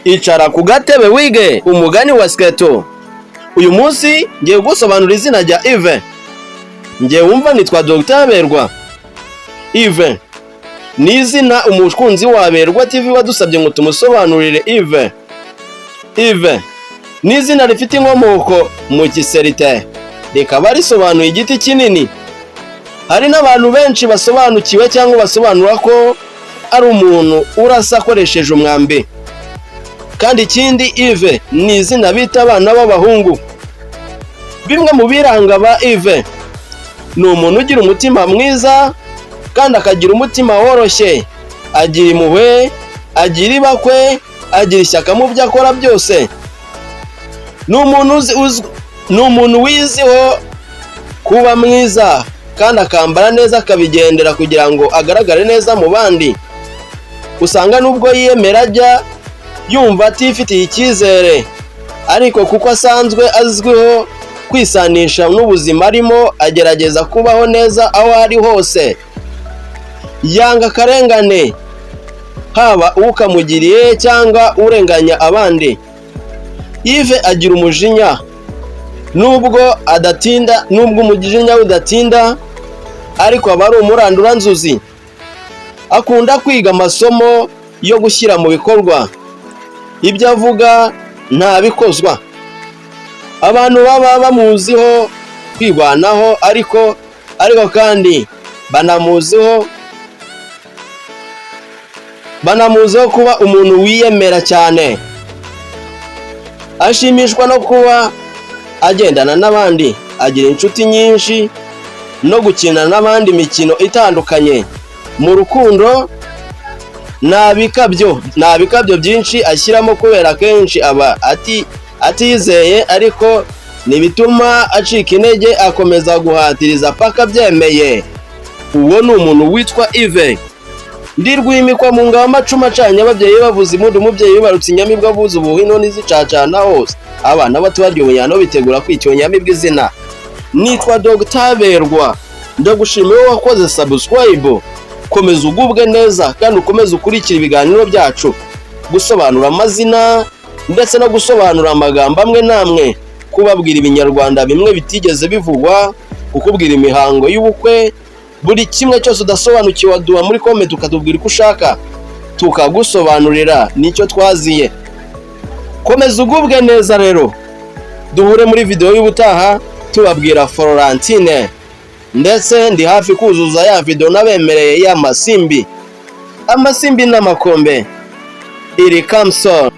Icara ku gatebe wige umugani wa Sketo. Uyu munsi ngiye gusobanura izina rya Yves. Ngiye wumva nitwa Dr Berwa. Yves ni izina umukunzi wa Berwa TV wadusabye ngo tumusobanurire. Yves, Yves ni izina rifite inkomoko mu Giserite, rikaba risobanuye igiti kinini. Hari n'abantu benshi basobanukiwe cyangwa basobanura ko ari umuntu urasa akoresheje umwambi. Kandi ikindi, Yves ni izina bita abana b'abahungu. Bimwe mu biranga ba Yves: ni umuntu ugira umutima mwiza kandi akagira umutima woroshye, agira impuhwe, agira ibakwe, agira ishyaka mu byo akora byose. Ni umuntu wiziho kuba mwiza kandi akambara neza, akabigendera kugira ngo agaragare neza mu bandi. Usanga nubwo yiyemera, ajya yumva atifitiye icyizere, ariko kuko asanzwe azwiho kwisanisha n'ubuzima arimo, agerageza kubaho neza aho ari hose. Yanga akarengane, haba ukamugiriye cyangwa urenganya abandi. Yves agira umujinya, nubwo adatinda, nubwo umujinya we udatinda, ariko aba ari umuranduranzuzi. Akunda kwiga amasomo yo gushyira mu bikorwa ibyo avuga, ntabikozwa. Abantu baba bamuziho kwirwanaho, ariko kandi banamuziho kuba umuntu wiyemera cyane. Ashimishwa no kuba agendana n'abandi, agira inshuti nyinshi no gukina n'abandi imikino itandukanye. Mu rukundo nta bikabyo byinshi ashyiramo, kubera akenshi aba atizeye, ariko ntibituma acika intege, akomeza guhatiriza paka abyemeye. Uwo ni umuntu witwa Yves. Ndi rwimikwa mu ngabo, amacumu acanye, ababyeyi bavuza impundu, umubyeyi wibarutse inyamibwa avuza ubuhino n'izicacana hose. Abana bato barya ubunyano bitegura kwita iyo nyamibwa izina. Nitwa Dr Berwa, ndagushimiye wowe wakoze subscribe. Komeza ugubwe neza kandi ukomeze ukurikire ibiganiro byacu, gusobanura amazina ndetse no gusobanura amagambo amwe n'amwe, kubabwira Ibinyarwanda bimwe bitigeze bivugwa, kukubwira imihango y'ubukwe. Buri kimwe cyose udasobanukiwe waduha muri comment, ukatubwira uko ushaka, tukagusobanurira. Nicyo twaziye. Komeza ugubwe neza rero, duhure muri video y'ubutaha tubabwira Florentine, ndetse ndi hafi kuzuza ya video nabemereye y'amasimbi, amasimbi n'amakombe. Iri Kamson.